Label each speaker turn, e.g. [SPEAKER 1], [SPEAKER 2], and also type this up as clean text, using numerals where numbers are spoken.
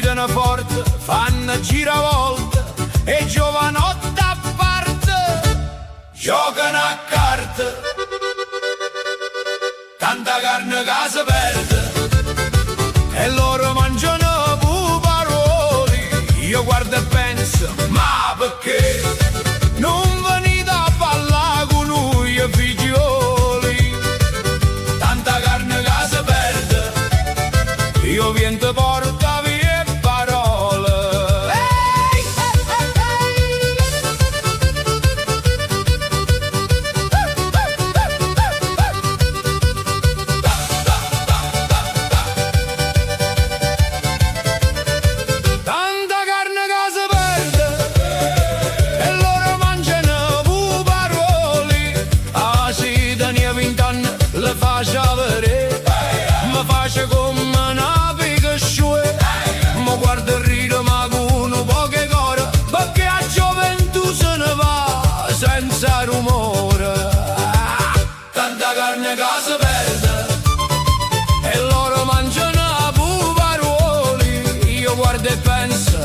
[SPEAKER 1] Mangiano forte, fanno giravolta e giovanotti a parte giocano a carte. Tanta carne che si perde e loro mangiano puparoli. Io guardo e penso, ma perché nun venite a ballà con noi figlioli? Tanta carne che si perde, e 'o viento porta via 'e parole. Ehi, ehi, ehi. Tanta carne che si perde e loro mangiano puparoli. Ah, si teneva vent'anni, le faceva vedere, mi face come una picasciue. Mi guarda e ride ma con un poco 'e core, perché a gioventù se ne va senza rumore. Tanta carne che si perde e loro mangiano puparoli. Io guardo e penso.